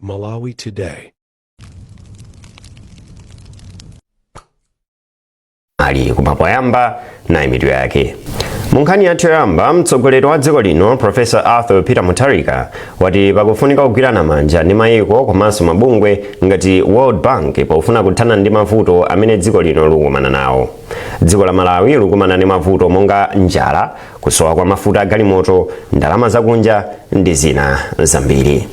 Malawi Today. Ali kumapoyamba nayi mitu yake. Mu nkhani yathu yoyamba, mtsogoleri wa dziko lino Professor Arthur Peter Mutharika wati pakufunika kugwirana manja ndi mayiko komanso mabungwe ngati World Bank pofuna kuthana ndi mavuto amene dziko lino likukumana nawo. Dziko la Malawi likukumana ndi mavuto monga njala, kusowa kwa mafuta a galimoto, ndalama zakunja ndi zina zambiri.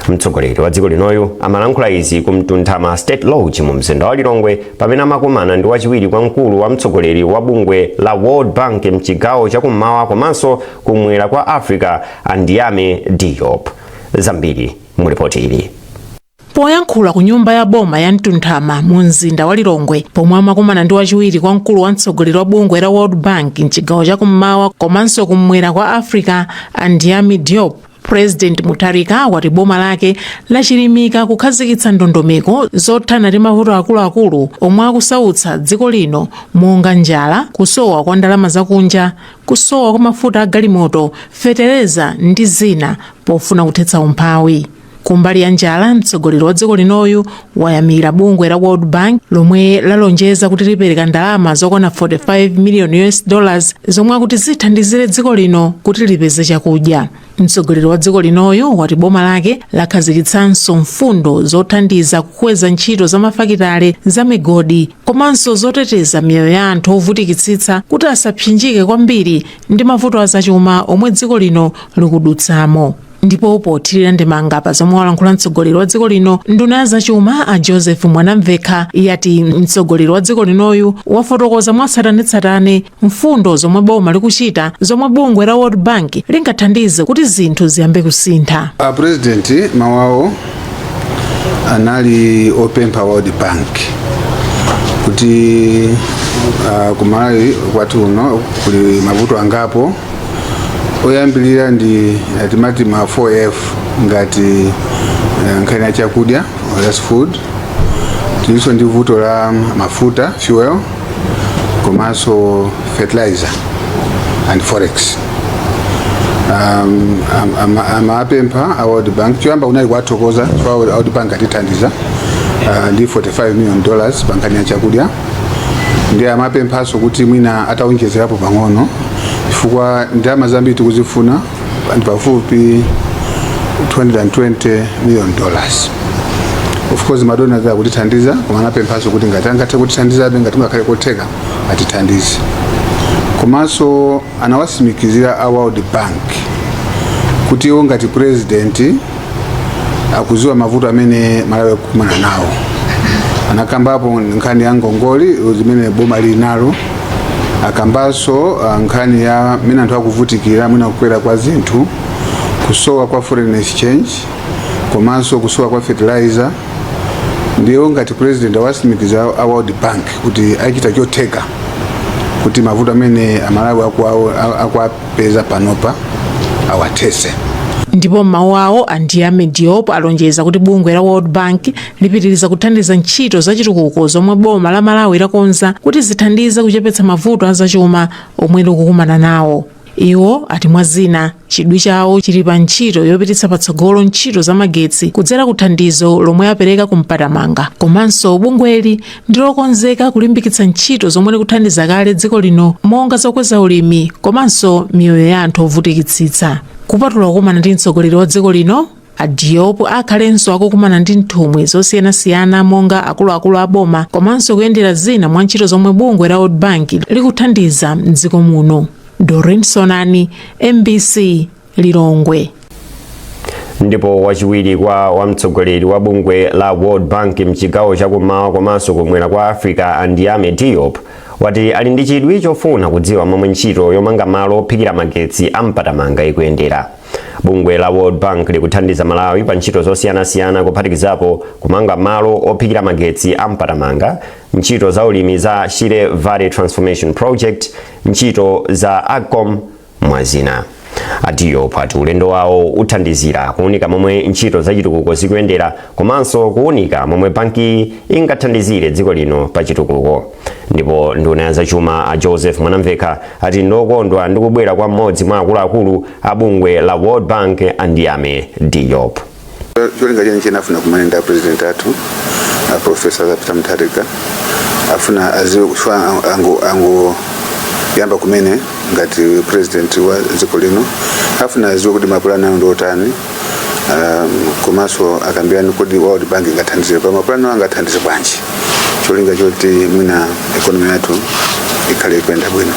Mtsogoleri wa dziko linoyu amalankhula izi ku Mtunthama State Lodge mu mzinda wa Lilongwe pamene amakumana ndi wachiwiri kwa mkulu wa mtsogoleri wa bungwe la World Bank mchigawo chakummawa komanso kumwera kwa Africa, a Ndiame Diop. Zambiri mu ripoti ili. Poyankhula ku nyumba ya boma ya Mtunthama mu mzinda wa Lilongwe pomwe amakumana ndi wachiwiri kwa mkulu wa mtsogoleri wa bungwe la World Bank mchigawo chakummawa komanso kumwera kwa Africa, a Ndiame Diop, President Mutharika wati boma lake lachilimika kukhazikitsa ndondomeko zothana ndi mavuto akuluakulu omwe akusautsa dziko lino monga njala, kusowa kwa ndalama zakunja, kusowa kwa mafuta a galimoto, fetereza ndi zina pofuna kuthetsa umphawi. Kumbali ya njala, mtsogoleri wa dziko linoyu wayamikira bungwe la World Bank lomwe lalonjeza kuti lipereka ndalama zokwana 45 million US dollars zomwe akuti zithandizire dziko lino kuti lipeze chakudya. Mtsogoleri wa dziko linoyu wati boma lake lakhazikitsanso mfundo zothandiza kukweza ntchito za mafakitale, za migodi komanso zoteteza miyoyo ya anthu ovutikitsitsa kuti asapsinjike kwambiri ndi mavuto azachuma omwe dziko lino likudutsamo. Ndipo pothirira ndemanga pa zomwe walankhula mtsogoleri wa dziko lino, nduna ya zachuma a Joseph Mwanamvekha yati mtsogoleri wa dziko linoyu wafotokoza mwatsatanetsatane mfundo zomwe boma likuchita zomwe bungwe la World Bank lingathandize kuti zinthu ziyambe kusintha. A President mawu awo anali opempha World Bank kuti ku Malawi kwathu uno kuli mavuto angapo. Oyambilira ndi timati ma 4F, ngati nkhani ya chakudya, that's food. Tilinso ndi vuto la mafuta, fuel, komanso fertilizer and forex. Amapempha a World Bank, choyamba kunali kuwathokoza chifukwa World Bank atithandiza ndi 45 million dollars pa nkhani ya chakudya. Ndi amapemphanso kuti mwina ataonjezerapo pang'ono chifukwa ndalama zambiri tikuzifuna ndi pafupi 220 million dollars. Of course ma donors akutithandiza, koma anapemphanso kuti ngati angathe kutithandizabe, ngati kungakhale kotheka, atithandize. Komanso anawatsimikizira a World Bank kuti iwo ngati president akuziwa mavuto amene Malawi akukumana nawo. Anakambapo nkhani ya ngongole zimene boma lili nalo, akambanso nkhani ya mmene anthu akuvutikira, mwina kukwera kwa zinthu, kusowa kwa foreign exchange komanso kusowa kwa fertilizer. Ndiyo ngati president awatsimikiza a World Bank kuti achita chotheka kuti mavuto amene Amalawi akuwapeza panopa awathese. Ndipo m'mawu awo, a Ndiame Diop alonjeza kuti bungwe la World Bank lipitiriza kuthandiza ntchito zachitukuko zomwe boma la Malawi lakonza kuti zithandize kuchepetsa mavuto azachuma omwe likukumana nawo. Iwo ati mwa zina chidwi chawo chili pa ntchito yopititsa patsogolo ntchito za magetsi kudzera ku thandizo lomwe apereka ku Mpatamanga, komanso bungweli ndi lokonzeka kulimbikitsa ntchito zomwe likuthandiza kale dziko lino monga zokweza ulimi komanso miyoyo ya anthu ovutikitsitsa. Kupatula kukumana ndi mtsogoleri wa dziko lino, a Diop akhalenso akukumana ndi nthumwi zosiyanasiyana monga akuluakulu a boma komanso kuyendera zina mwa ntchito zomwe bungwe la World Bank likuthandiza mdziko muno. Doreen Sonani, MBC, Lilongwe. Ndipo wachiwiri kwa wamtsogoleri wa bungwe la World Bank mchigawo chakummawa komanso kumwera kwa Africa, a Ndiame Diop, wati ali ndi chidwi chofuna kudziwa momwe ntchito yomanga malo ophikira magetsi a Mpatamanga ikuyendera. Bungwe la World Bank likuthandiza Malawi pa ntchito zosiyanasiyana, kuphatikizapo kumanga malo ophikira magetsi a Mpatamanga, ntchito za ulimi za Shire Valley Transformation Project, ntchito za AGCOM, mwazina. A Diop ati ulendo wawo uthandizira kuwunika momwe ntchito zachitukuko zikuyendera komanso kuwunika momwe banki ingathandizire dziko lino pa chitukuko. Ndipo nduna ya zachuma a Joseph Mwanamvekha ati ndokondwa ndi kubwera kwa mmodzi mwa akuluakulu a bungwe la World Bank, a Ndiame Diop. Cholinga chene afuna kumane ndi president athu, a Professor Peter Mutharika. Afuna aziwe kuchifukwa ango yamba kumene ngati president wa dziko lino. Afuna aziwe kuti mapulani awo ndi otani, komanso akambirani kuti World Bank ingathandize pa mapulani awo, angathandize bwanji, cholinga choti mwina economy yathu ikhale ikuyenda bwino.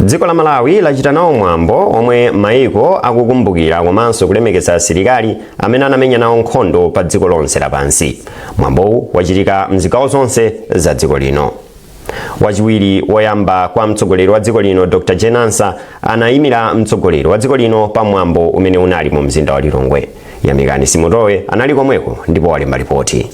Dziko la Malawi lachita nawo mwambo omwe maiko akukumbukira komanso kulemekeza asilikali amene anamenya nawo nkhondo pa dziko lonse lapansi. Mwambowu wachitika mzigawo zonse za dziko lino. Wachiwiri woyamba kwa mtsogoleri wa dziko lino, Dr Jane Ansah, anayimira mtsogoleri wa dziko lino pa mwambo umene unali mu mzinda wa Lilongwe. Yamikani Simutowe anali komweko ndipo walemba ripoti.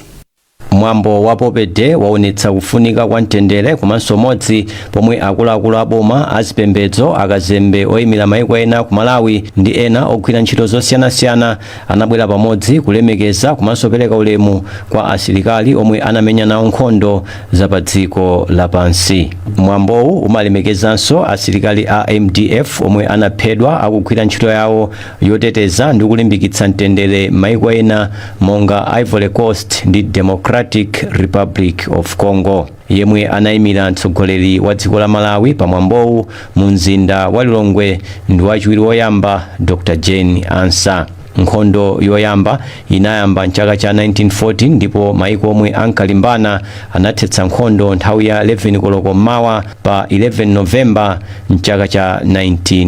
Mwambo wa Poppy Day waonetsa kufunika kwa mtendere komanso umodzi, pomwe akuluakulu a boma, azipembedzo, akazembe oyimira maiko ena ku Malawi ndi ena ogwira ntchito zosiyanasiyana anabwera pamodzi kulemekeza komanso pereka ulemu kwa asilikali omwe anamenya nawo nkhondo za pa dziko lapansi. Mwambowu umalemekezanso asilikali a MDF omwe anaphedwa akugwira ntchito yawo yoteteza ndi kulimbikitsa mtendere m'maiko ena monga Ivory Coast ndi Democratic Republic of Congo. Yemwe anayimira mtsogoleri wa dziko la Malawi pamwambowu mu mzinda wa Lilongwe ndi wachiwiri woyamba, Dr Jane Ansah. Nkhondo yoyamba inayamba mchaka cha 1914, ndipo maiko omwe ankalimbana anathetsa nkhondo nthawi ya 11 koloko mmawa pa 11 Novemba mchaka cha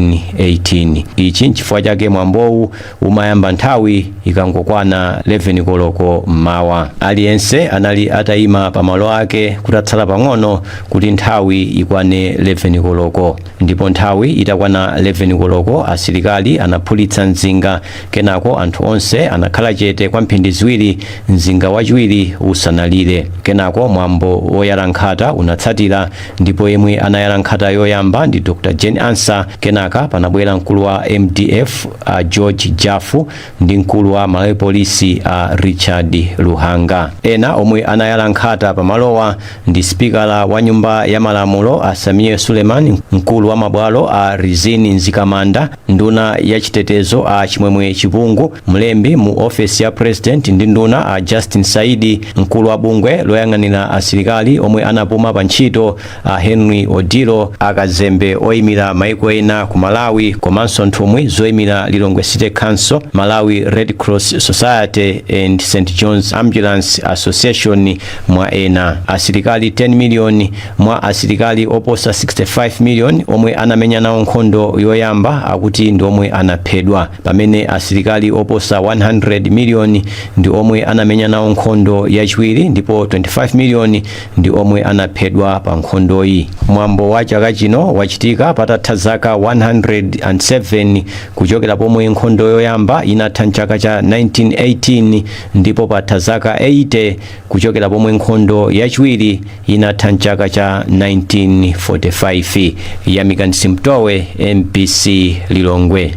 1918. Ichi nchifukwa chake mwambowu umayamba nthawi ikangokwana 11 koloko mmawa. Aliyense anali atayima pamalo ake kutatsala pang'ono kuti nthawi ikwane 11 koloko, ndipo nthawi itakwana 11 koloko asilikali anaphulitsa mzinga. Kenako anthu onse anakhala chete kwa mphindi 2 mzinga wachiwiri usanalire. Kenako mwambo woyala nkhata unatsatira, ndipo yemwe anayala nkhata yoyamba ndi Dr Jane Ansah. Kenaka panabwera mkulu wa MDF, George Jafu, ndi mkulu wa Malawi Polisi, Richard Luhanga. Ena omwe anayala nkhata pamalowa ndi spikala wa Nyumba ya Malamulo, a Sameer Suleman, mkulu wa mabwalo, a Rizine Mzikamanda, nduna ya chitetezo, a Chimwemwe Chipungu, mlembi mu ofesi ya president ndi nduna, a Justin Saidi, mkulu wa bungwe loyang'anira asilikali omwe anapuma pa ntchito, a Henry Odilo, akazembe oyimira maiko ena ku Malawi, komanso nthumwi zoyimira Lilongwe City Council, Malawi Red Cross Society and St John's Ambulance Association, mwa ena. Asilikali 10 million mwa asilikali oposa 65 million omwe anamenya nawo nkhondo yoyamba akuti ndi omwe anaphedwa, pamene asilikali oposa 100 million ndi omwe anamenya nawo nkhondo yachiwiri, ndipo 25 million ndi omwe anaphedwa pa nkhondoyi. Mwambo wa chaka chino wachitika patatha zaka 107 kuchokera pomwe nkhondo yoyamba inatha mchaka cha 1918, ndipo patha zaka 80 kuchokera pomwe nkhondo yachiwiri inatha mchaka cha 1945. Yamikani Simtowe, MBC, Lilongwe.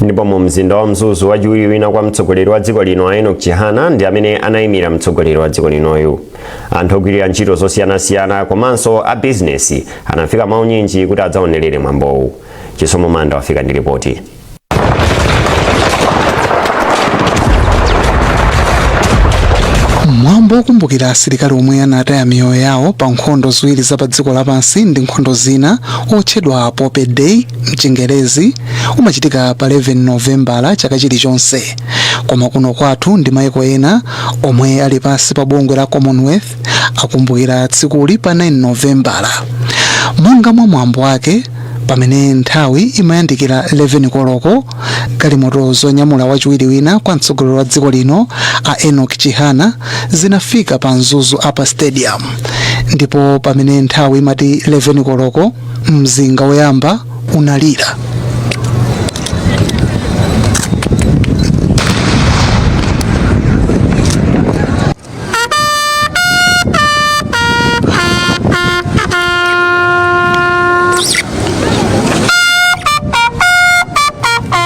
Ndipo mu mzinda wa Mzuzu, wachiwiri wina kwa mtsogoleri wa dziko lino, a Enoch Chihana, ndi amene anayimira mtsogoleri wa dziko linoyu. Anthu ogwirira ntchito zosiyanasiyana komanso a bizinesi anafika mwaunyinji kuti adzaonerere mwambowu. Chisomo Manda wafika ndi ripoti. Mwambo wokumbukira asilikali omwe anataya miyoyo yawo pa nkhondo ziwiri za pa dziko lapansi ndi nkhondo zina, otchedwa Poppy Day mchingerezi, umachitika pa 11 Novembala chaka chilichonse. Koma kuno kwathu ndi maiko ena omwe ali pansi pa bungwe la Commonwealth akumbukira tsikuli pa 9 Novembala. Monga mwa mwambo wake, pamene nthawi imayandikira 11 koloko, galimoto zonyamula wachiwiri wina kwa mtsogoleri wa dziko lino, a Enoch Chihana, zinafika pa Mzuzu Upper Stadium, ndipo pamene nthawi imati 11 koloko mzinga woyamba unalira.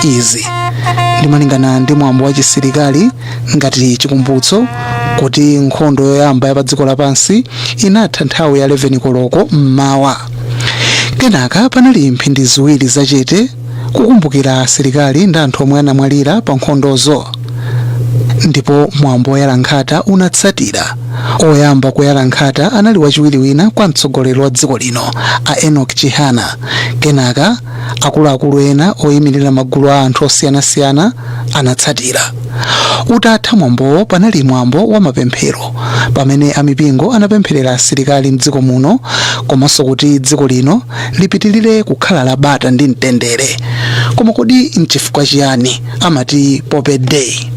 Izi ndi malingana ndi mwambo wa chisilikali ngati chikumbutso kuti nkhondo yoyamba ya pa dziko lapansi inatha nthawi ya 11 koloko mmawa. Kenaka panali mphindi 2 zachete Kukumbukira asilikali ndi anthu omwe anamwalira pa nkhondozo. Ndipo mwambo woyala nkhata unatsatira. Oyamba kuyala nkhata anali wachiwiri wina kwa mtsogoleri wa dziko lino, a Enoch Chihana. Kenaka akuluakulu ena oyimirira magulu a anthu osiyanasiyana anatsatira. Utatha mwambowo, panali mwambo wa mapemphero pamene amipingo anapempherera asilikali mdziko muno komanso kuti dziko lino lipitirire kukhala la bata ndi mtendere. Koma kodi nchifukwa chiyani amati Poppy Day?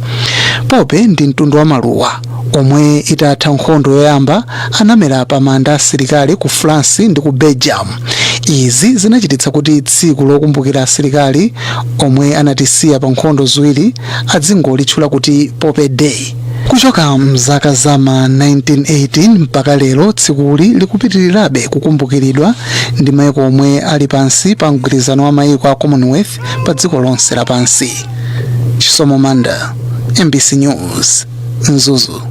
Poppy ndi mtundu wa maluwa omwe itatha nkhondo yoyamba anamera pa manda asilikali ku France ndi ku Belgium. Izi zinachititsa kuti tsiku lokumbukira asilikali omwe anatisiya pa nkhondo ziwiri adzingolitchula kuti Poppy Day. Kuchoka mzaka za ma 1918 mpaka lero, tsikuli likupitirirabe kukumbukiridwa ndi mayiko omwe ali pansi pa mgwirizano wa mayiko a Commonwealth pa dziko lonse lapansi. Chisomo Manda, MBC News, Mzuzu.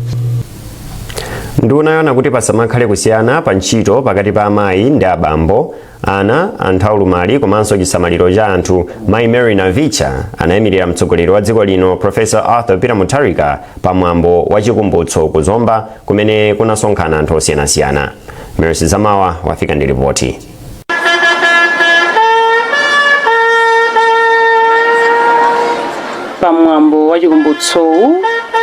Nduna yoona kuti pasamakhale kusiyana pa ntchito pakati pa amayi ndi abambo, ana, anthu aulumali komanso chisamaliro cha anthu, Mayi Mary Navicha, anayimirira mtsogoleri wa dziko lino, Professor Arthur Peter Mutharika, pamwambo wa chikumbutso ku Zomba kumene kunasonkhana anthu osiyanasiyana. Mercy Zamawa wafika ndi ripoti. Pamwambo wa chikumbutsowu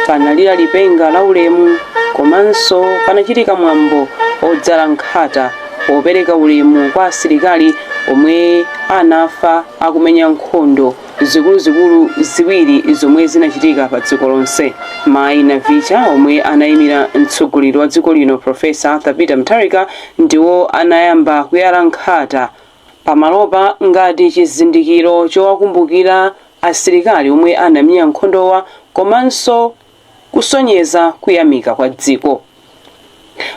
panalira lipenga la ulemu komanso panachitika mwambo odzala nkhata popereka ulemu kwa asilikali omwe anafa akumenya nkhondo zikuluzikulu ziwiri zomwe zinachitika pa dziko lonse. Mayi Navicha, omwe anayimira mtsogoleri wa dziko lino, Professor Arthur Peter Mutharika, ndiwo anayamba kuyala nkhata pamalopa ngati chizindikiro chowakumbukira asilikali omwe anamenya nkhondowa komanso kusonyeza kuyamika kwa dziko.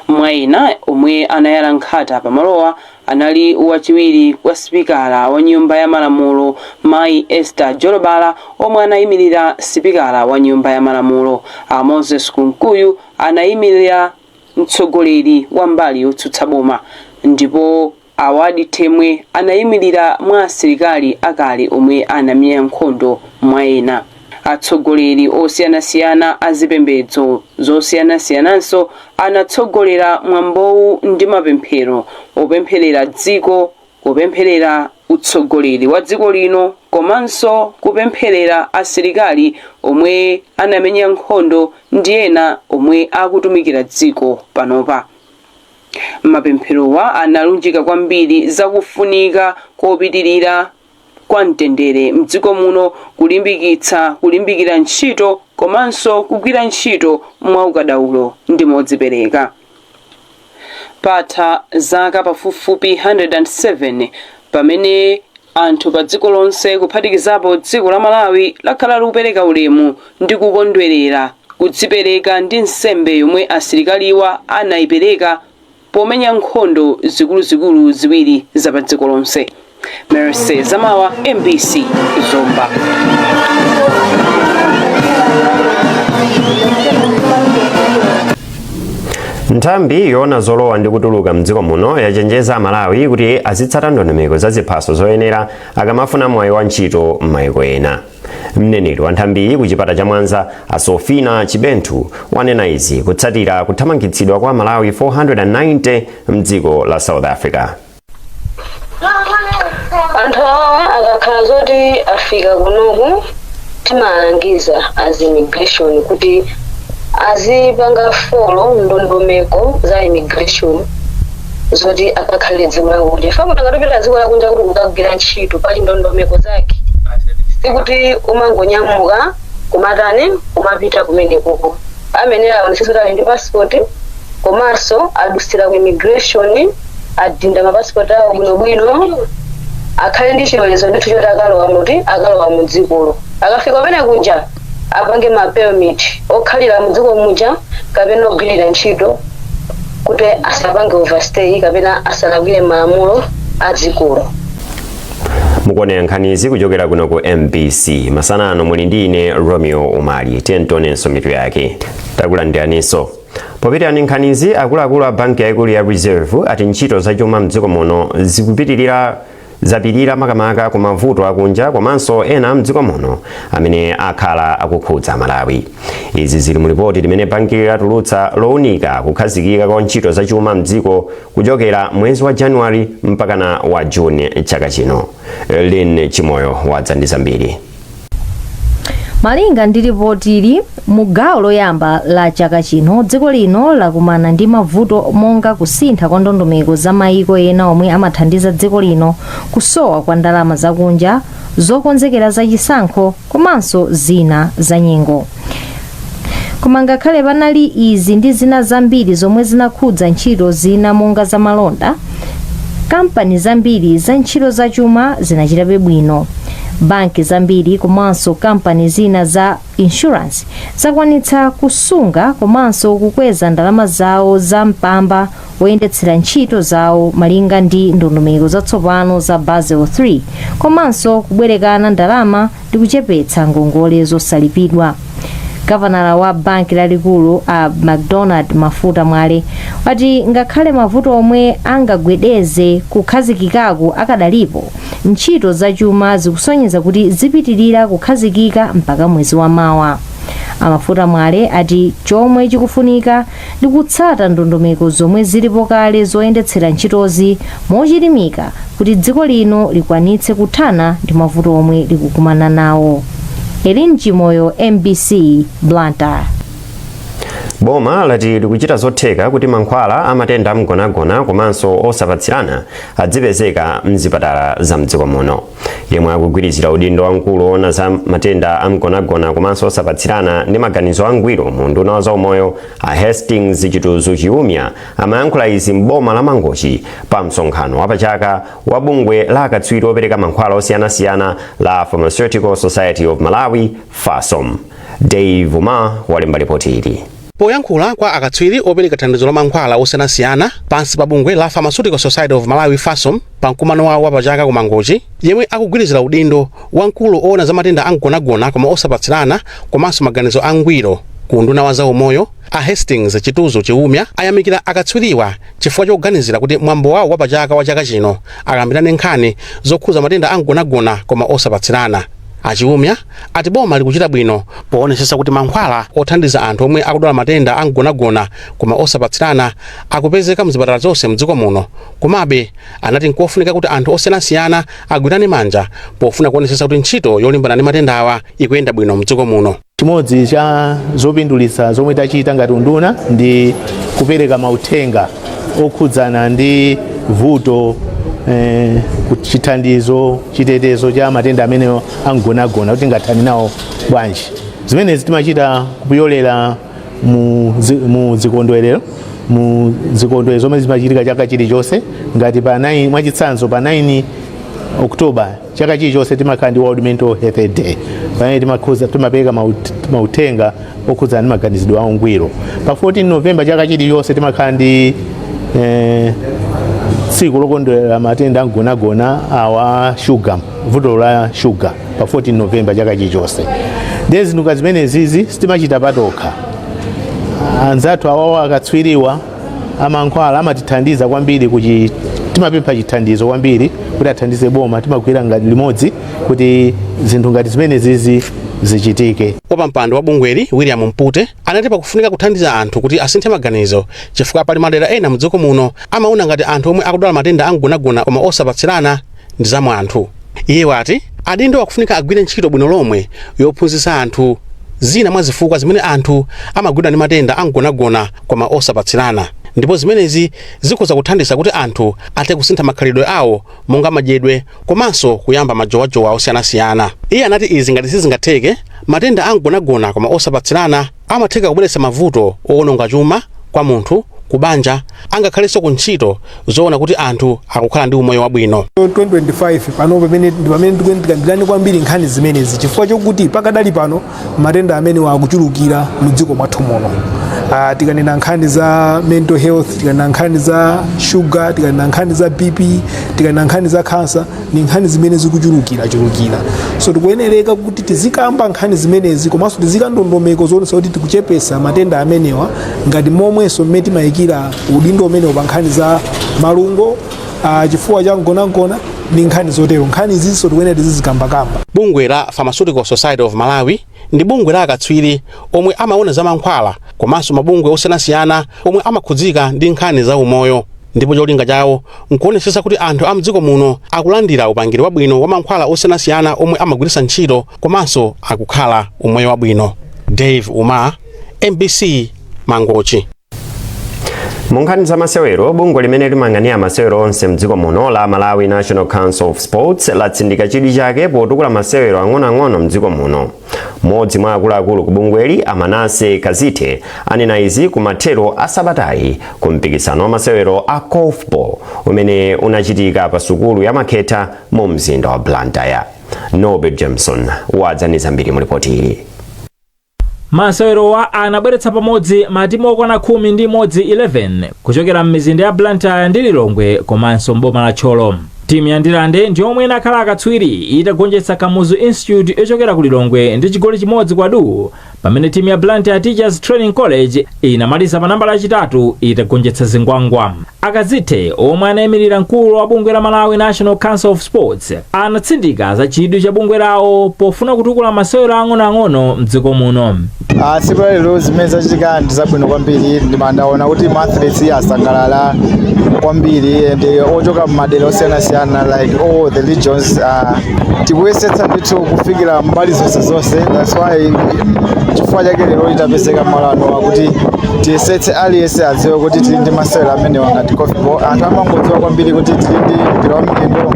Mwa ena omwe anayala nkhata pamalowa anali wachiwiri kwa sipikala wa Nyumba ya Malamulo, Mayi Esther Jolobala, omwe anayimirira sipikala wa Nyumba ya Malamulo. A Moses Kunkuyu anayimirira mtsogoleri wa mbali yotsutsa boma, ndipo Awadi Temwe anayimirira mwa asilikali akale omwe anamenya nkhondo, mwa ena. Atsogoleri osiyanasiyana a zipembedzo zosiyanasiyananso anatsogolera mwambowu ndi mapemphero opempherera dziko, kupempherera utsogoleri wa dziko lino komanso kupempherera asilikali omwe anamenya nkhondo ndi ena omwe akutumikira dziko panopa. Mapempherowa analunjika kwambiri zakufunika kopitirira kwa mtendere mdziko muno, kulimbikitsa kulimbikira ntchito komanso kugwira ntchito mwaukadaulo ndi modzipereka. Patha zaka pafupifupi 107 pamene anthu pa dziko lonse, kuphatikizapo dziko la Malawi, lakhala likupereka ulemu ndi kukondwerera kudzipereka ndi nsembe yomwe asilikaliwa anayipereka pomenya nkhondo zikuluzikulu ziwiri za pa dziko lonse. Mercy Zamawa, MBC, Zomba. Nthambi yoona zolowa ndi kutuluka mdziko muno yachenjeza Amalawi kuti azitsata ndondomeko za ziphaso zoyenera akamafuna mwayi wa ntchito m'mayiko ena. Mneneri wa nthambiyi ku chipata cha Mwanza, a Sofina Chibenthu, wanena izi kutsatira kuthamangitsidwa kwa Amalawi 490 mdziko la South Africa. Anthu awa akakhala zoti afika kunoku, timalangiza as immigration kuti azipanga follow ndondomeko za immigration zoti akakhalire dziko lakunja. Ife munthu akatopita dziko lakunja kuti kukagwira ntchito, pali ndondomeko zake. Sikuti umangonyamuka kumatani, kumapita kumenekoko. Amene aonetsetsa kuti ali ndi passport komanso adusira ku immigration, adinda mapasipoti awo bwinobwino, akhale ndi chilolezo ndithu choti akalowa muti, akalowa mu dzikolo. Akafika kumene kunja, apange ma permit okhalira mu dziko muja kapena ogwirira ntchito, kuti asapange overstay kapena asalakwire malamulo a dzikolo. Mukuonera nkhanizi kuchokera kuno ku MBC. Masana ano muli ndi ine, Romeo Umali. Tiye tionenso mitu yake. Takulandiraninso. Popitira ndi nkhanizi, akuluakulu a banki yaikulu ya Reserve ati ntchito zachuma mdziko muno zikupitirira. Zapirira makamaka ku mavuto akunja komanso ena mdziko muno amene akhala akukhudza Malawi. Izi zili mu ripoti limene banki latulutsa lowunika kukhazikika kwa ntchito zachuma mdziko kuchokera mwezi wa January mpakana wa June chaka chino. Lin Chimoyo wadza ndi zambiri. Malinga ndi ripotili, mu gawo loyamba la chaka chino dziko lino lakumana ndi mavuto monga kusintha kwa ndondomeko za mayiko ena omwe amathandiza dziko lino, kusowa kwa ndalama zakunja, zokonzekera zachisankho komanso zina za nyengo. Koma ngakhale panali izi ndi zina zambiri zomwe zinakhudza ntchito zina monga zamalonda, kampani zambiri za ntchito zachuma zinachitabe bwino. Banki zambiri komanso kampani zina za insurance zakwanitsa kusunga komanso kukweza ndalama zawo za mpamba woyendetsera ntchito zawo malinga ndi ndondomeko zatsopano za Basel 3, komanso kubwerekana ndalama ndi kuchepetsa ngongole zosalipidwa. Gavanala wa banki lalikulu a MacDonald Mafuta Mwale wati ngakhale mavuto omwe angagwedeze kukhazikikaku akadalipo, ntchito zachuma zikusonyeza kuti zipitirira kukhazikika mpaka mwezi wa mawa. Amafuta Mwale ati chomwe chikufunika ndi kutsata ndondomeko zomwe zilipo kale zoyendetsera ntchitozi mochilimika kuti dziko lino likwanitse kuthana ndi mavuto omwe likukumana nawo. Elin Chimoyo, MBC, Blantyre. Boma lati likuchita zotheka kuti mankhwala amatenda amgonagona komanso osapatsirana adzipezeka mzipatala za mdziko muno. Yemwe akugwirizira udindo wamkulu woona za matenda amgonagona komanso osapatsirana ndi maganizo angwiro mu unduna wa zaumoyo, a Hastings Chituzu Chiumia, amayankhula izi m'boma la Mangochi pa msonkhano wapachaka wa bungwe la akatswiri opereka mankhwala osiyanasiyana la Pharmaceutical Society of Malawi, FASOM. Dave Uma walemba ripoti ili. Poyankhula kwa akatswiri opereka thandizo la mankhwala osiyanasiyana pansi pa bungwe la Pharmaceutical Society of Malawi, FASOM, pa mkumano wawo wapachaka ku Mangochi, yemwe akugwirizira udindo wamkulu oona za matenda amgonagona koma osapatsirana komanso maganizo angwiro ku unduna wa zaumoyo, a Hastings Chituzu Chiumia, ayamikira akatswiriwa chifukwa choganizira kuti mwambo wawo wapachaka wa chaka chino akambirane nkhani zokhuza matenda amgonagona koma osapatsirana. Achiumia ati boma likuchita bwino poonetsetsa kuti mankhwala othandiza anthu omwe akudwala matenda amgonagona koma osapatsirana akupezeka mzipatala zonse mdziko muno. Komabe anati nkofunika kuti anthu osiyanasiyana agwirane manja pofuna kuonetsetsa kuti ntchito yolimbana ndi matendawa ikuyenda bwino mdziko muno. Chimodzi cha zopindulitsa zomwe tachita ngati unduna ndi kupereka mauthenga okhudzana ndi vuto, chithandizo, chitetezo cha matenda amene amgonagona, kuti tingathane nawo bwanji. Zimenezi timachita kupyolera mu zikondwerero zomwe zimachitika chaka chilichonse, ngati pa 9, mwachitsanzo pa 9 October chaka chilichonse timakhala ndi World Mental Health Day, pamene timapereka mauthenga okhudzana ndi maganizidwe aungwiro. Pa 14 November chaka chilichonse timakhala ndi tsiku lokondwerera matenda amgonagona awa shuga, vuto la shuga, pa 14 November chaka chilichonse. Ndiye zinthu zimenezizi sitimachita patokha. Anzathu awawo akatswiriwa amankhwala amatithandiza kwambiri kuchi timapempha chithandizo kwambiri kuti athandize boma. Timagwira ngati limodzi kuti zinthu ngati zimenezizi zichitike. Wapampando wa bungweli, William Mpute, anati pakufunika kuthandiza anthu kuti asinthe maganizo, chifukwa pali madera ena mdziko muno amaona ngati anthu omwe akudwala matenda amgonagona koma osapatsirana ndi zamwanthu. Iye wati adindo akufunika agwire ntchito bwino lomwe yophunzitsa anthu zina mwa zifukwa zimene anthu amagwidwa ndi matenda amgonagona koma osapatsirana, ndipo zimenezi zikhoza kuthandiza kuti anthu athe kusintha makhalidwe awo monga madyedwe komanso kuyamba majowajowa osiyanasiyana. Iye anati izi ngati sizingatheke, matenda amgonagona koma osapatsirana amatheka kubweretsa mavuto owononga chuma kwa munthu, kubanja, angakhalenso ku ntchito zoona kuti anthu akukhala ndi umoyo wabwino. 2025 pano pamene ndi pamene tikambirani kwambiri nkhani zimenezi, chifukwa chokuti pakadali pano matenda amene akuchulukira mu dziko mwathu muno. Tikanena nkhani za mental health, tikanena nkhani za sugar, tikanena nkhani za BP, tikanena nkhani za cancer, ni nkhani zimene zikuchulukira chulukira. So tikuyenereka kuti tizikamba nkhani zimenezi komanso tizika ndondomeko zoonetsa kuti tikuchepesa matenda amenewa, ngati momwenso mmene timayikira udindo umenewo pa nkhani za malungo, chifuwa cha mgonagona. Ndi nkhani zotero, nkhani izinso tikuyenera tizizikambakamba. Bungwe la Pharmaceutical Society of Malawi ndi bungwe la akatswiri omwe amaona za mankhwala komanso mabungwe osiyanasiyana omwe amakhudzika ndi nkhani za umoyo, ndipo cholinga chawo nkuonetsetsa kuti anthu a mdziko muno akulandira upangiri wabwino wa mankhwala osiyanasiyana omwe amagwiritsa ntchito komanso akukhala umoyo wabwino. Dave Uma, MBC, Mangochi. Mu nkhani za masewero, bungwe limene limayang'anira masewero onse mdziko muno la Malawi National Council of Sports latsindika chidwi chake potukula masewero ang'onoang'ono mdziko muno. Mmodzi mwa akuluakulu ku bungweli, Amanase Kazite, anena izi ku mathero a sabatayi ku mpikisano wa masewero a korfball umene unachitika pa sukulu ya Makhetha mu mzinda wa Blantyre. Norbert Jameson wadzaniza mbiri mu ripoti ili. Masewerowa anabweretsa pamodzi matimu okwana 11, 11, kuchokera m'mizinda ya Blantyre ndi Lilongwe komanso mboma la Thyolo. Timu ya Ndirande ndi yomwe inakhala akatswiri itagonjetsa Kamuzu Institute yochokera ku Lilongwe ndi chigoli 1 kwa du, pamene timu ya Blantyre Teachers Training College inamaliza pa nambala yachitatu itagonjetsa Zingwangwa. Akazithe, omwe anayimirira mkulu wa bungwe la Malawi National Council of Sports, anatsindika za chidwi cha bungwe lawo pofuna kutukula masewero ang'onoang'ono mdziko muno. Tsiku la lero zimene zachitika ndi zabwino kwambiri. Ndimandaona kuti ma athletes asangalala kwambiri and ochoka m'madera osiyanasiyana, like all the regions. Tikuyesetsa ndithu kufikira mbali zonse zonse. That's why, chifukwa chake lero litapezeka malo ano, kuti tiyesetse aliyense adziwe kuti tili ndi masewero amenewa ngati korfball. Anthu amangodziwa kwambiri kuti tili ndi mpira wa miyendo,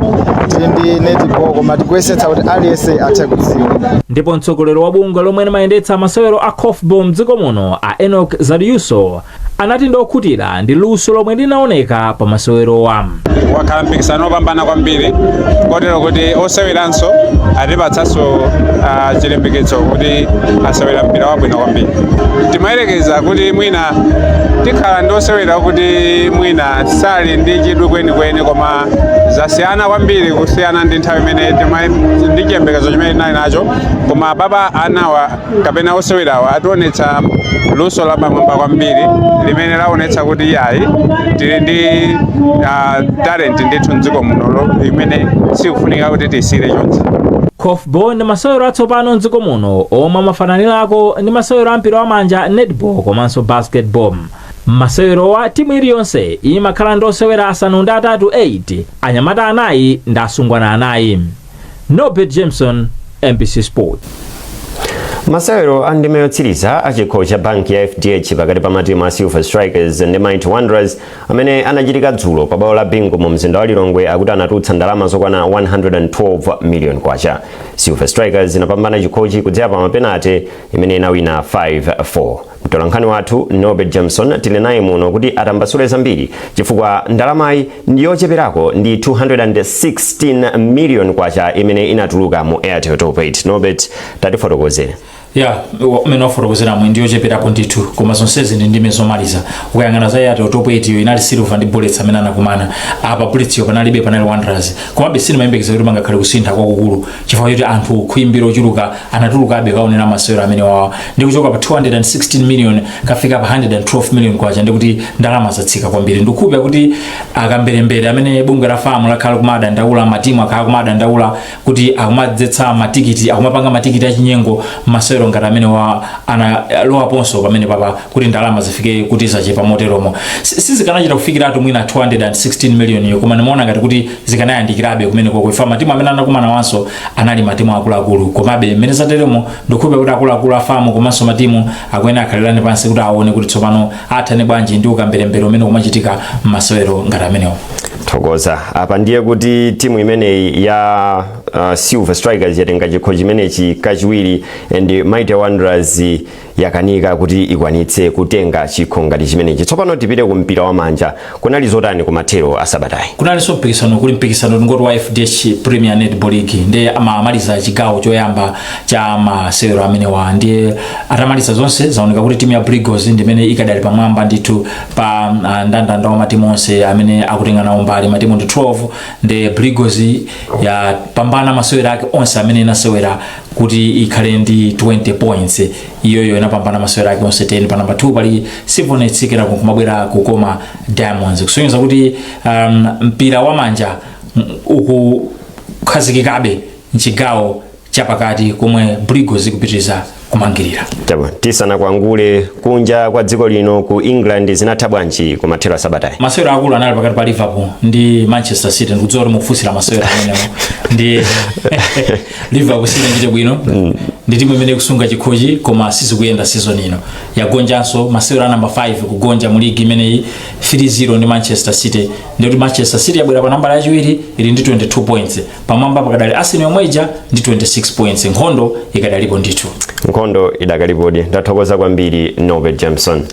tili ndi netball, koma tikuyesetsa kuti aliyense athe kudziwa. Ndipo mtsogoleri wa bungwe lomwe limayendetsa masewero a korfball mdziko muno, a Enoch Zaliuso, anati ndokhutira ndi luso lomwe linaoneka pa masewerowa. Wakhala mpikisano wopambana kwambiri, kotero kuti oseweranso atipatsanso chilimbikitso kuti asewera mpira wabwino kwambiri. Timayerekeza kuti mwina tikhala ndi osewera kuti mwina sali ndi chidwi kwenikweni, koma zasiyana kwambiri kusiyana ndi nthawi imene ndi chiyembekezo chimene tinali nacho. Koma baba anawa kapena osewerawa ationetsa luso lapamwamba kwambiri limene laonetsa kuti yayi, tili ndi talent ndithu mdziko muno imene sikufunika kuti tisire chonse. Korfball ndi masewero atsopano mdziko muno omwe amafananirako ndi masewero ampira wamanja, netball komanso basketball. Masewerowa, timu iliyonse imakhala ndi osewera asanu ndi atatu, 8, anyamata anayi ndi asungwana anayi. Norbert Jameson, MBC Sport. Masewero a ndime yotsiriza a chikho cha banki ya FDH pakati pa matimu a Silver Strikers ndi Mighty Wanderers amene anachitika dzulo pa bwalo la Bingu mu mzinda wa Lilongwe akuti anatulutsa ndalama zokwana 112 million kwacha. Silver Strikers inapambana chikhochi kudzera pa mapenate imene inawina 5-4. Mtolankhani wathu Norbert Jameson tili naye muno kuti atambasule zambiri, chifukwa ndalamayi ndi yocheperako ndi 216 million kwacha imene inatuluka mu Airtel Top 8. Norbert, tatifotokozere. Ya, umene wafotokozeramo ndi yocheperapo ndithu, koma zonsezi ndi ndime zomaliza. Ukayang'ana za Airtel Top 8 yo, inali Silver ndi Bullets amene anakumana apa. Bullets yo panalibe, panali Wanderers. Komabe sinimayembekeza kuti pangakhale kusintha kwakukulu, chifukwa choti anthu khuimbira ochuluka anatulukabe kaonera masewero amene wawa. Ndi kuchoka pa 216 million kafika pa 112 million kwacha, ndikuti ndalama zatsika kwambiri. Ndikukhulupira kuti akamberembere amene bungwe la FAM lakhala kumadandaula, matimu akhala kumadandaula kuti akumadzetsa matikiti, akumapanga matikiti achinyengo masewero ngati amene wa analowaponso pamene papa kuti ndalama zifike kuti zachepa moteromo. Sizikanachita kufikiratu mwina 216 million iyo, koma nimaona ngati kuti zikanayandikirabe kumene koko ifa matimu amene anakumana wanso anali matimu akuluakulu. Komabe mmene zateremo, ndikukhulupira kuti akuluakulu a FAM komanso matimu akuyenera akhalirane pansi kuti aone kuti tsopano athane bwanji ndi ukamberembere umene kumachitika m'masewero ngati amenewo. Thokoza. Apa ndiye kuti timu imeneyi ya Silver Strikers yatenga chikho chimenechi kachiwiri and Mighty Wanderers yakanika kuti ikwanitse kutenga chikho ngati chimenechi. Tsopano tipite ku mpira wa manja. Kunali zotani kumathero a sabatayi? Kunalinso mpikisano, kuli mpikisano ngoti wa FDH Premier Netball League, ndiye amamaliza chigawo choyamba cha masewero amenewa. Ndiye atamaliza zonse, zaoneka kuti timu ya Brigos ndimene ikadali pamwamba ndithu pa ndandanda wa matimu onse amene akutenga nawo mbali. Matimu ndi 12, ndi Brigos yapambana masewero ake onse amene inasewera kuti ikhale ndi 20 points. Iyoyo inapambana masewero ake onse 10. Pa namba 2 pali Civonets, kenako kumabwera Kukoma Diamonds, kusonyeza kuti mpira wa manja Ukukhazikikabe mchigawo chapakati komwe Blue Eagles ikupitiriza kumangirira. Chabwino, tisanakwangule, kunja kwa dziko lino ku England zinatha bwanji kumathero a sabatayi? Masewero akulu anali pakati pa Liverpool ndi Manchester City. Ndikudziwa kuti mukufunsira masewero amenewo. Ndi Liverpool sinachite bwino, ndi timu imene ikusunga chikhochi koma sizikuyenda season ino. Yagonjanso masewero a namba 5 kugonja mu ligi imeneyi, 3-0 ndi Manchester City. Ndikuti Manchester City yabwera pa nambala yachiwiri, ili ndi 22 points. Pamwamba pakadali Arsenal yomweja ndi 26 points. Nkhondo ikadalipo ndithu. Nkhondo idakalipodi. Ndathokoza kwambiri, Norbert Jameson.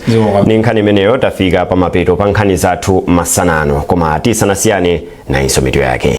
Ndi nkhani imeneyo tafika pamapeto pa nkhani zathu masanano, koma tisanasiyane, nayinso mitu yake.